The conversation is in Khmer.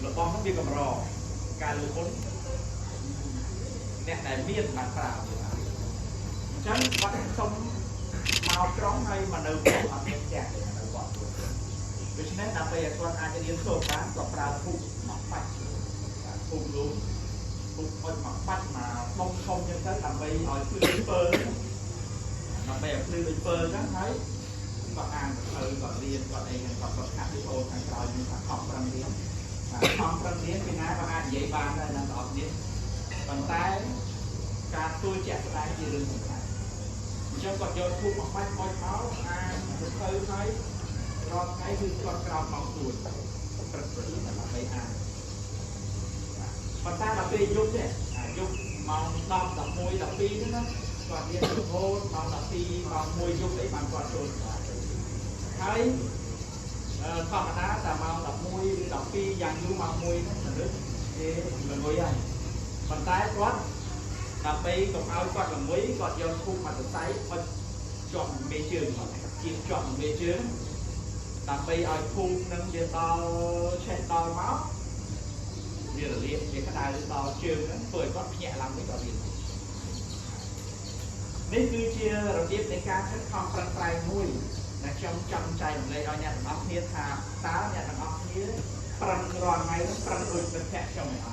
របស់ហ្នឹងវាកម្រការលើមុនអ្នកដែលមានបានប្រើវាបានអញ្ចឹងគាត់សុំមកក្រុងហើយមកនៅវត្តអត់មានផ្ទះទេនៅវត្តដូច្នេះដើម្បីឲ្យគាត់អាចរៀនសូត្របានក៏ប្រើធូបមកបាច់ធូបលូធូបអុចមកបាច់មកដុំធំអញ្ចឹងទៅដើម្បីឲ្យភ្លឺពើដើម្បីឲ្យភ្លឺដូចពើអញ្ចឹងហើយគាត់អានទៅគាត់រៀនគាត់អីហ្នឹងគាត់គាត់ហាត់ដូចអូនខាងក្រោយនេះថាខំប្រឹងរៀនខំប្រឹងរៀនពីណាក៏អាចនិយាយបានដែរអ្នកទាំងអស់គ្នាប៉ុន្តែការធ្វើជាក់ស្ដែងជារឿងសំខាន់អញ្ចឹងគាត់យកធូបមកបាច់អុចមកអានទៅហើយរាល់ថ្ងៃគឺគាត់ក្រោកម៉ោង4ព្រឹកព្រលឹមដើម្បីអានប៉ុន្តែដល់ពេលយប់ទេអាយប់ម៉ោង10 11 12ហ្នឹងណាគាត់រៀនរហូតម៉ោង12ម៉ោង1យប់អីបានគាត់ចូលសាលាហើយធម្មតាតែម៉ោង11ឬ12យ៉ាងយូរម៉ោង1ហ្នឹងមនុស្សគេល្ងុយហើយប៉ុន្តែគាត់ដើម្បីកុំឲ្យគាត់ល្ងុយគាត់យកធូបមកសរសៃអុចជាប់នឹងមេជើងគាត់ជាជាប់នឹងមេជើងដើម្បីឲ្យធូបនឹងវាដល់ឆេះដល់មកវារលាកវាក្តៅដល់ជើងហ្នឹងធ្វើឲ្យគាត់ភ្ញាក់ឡើងវិញក៏រៀននេះគឺជារបៀបនៃការខិតខំប្រឹងប្រែងមួយដែលខ្ញុំចង់ចែករំលែកឲ្យអ្នកទាំងអស់គ្នាថាតើអ្នកទាំងអស់គ្នាប្រឹងរាល់ថ្ងៃហ្នឹងប្រឹងដូចមិត្តភក្តិខ្ញុំឯអត់?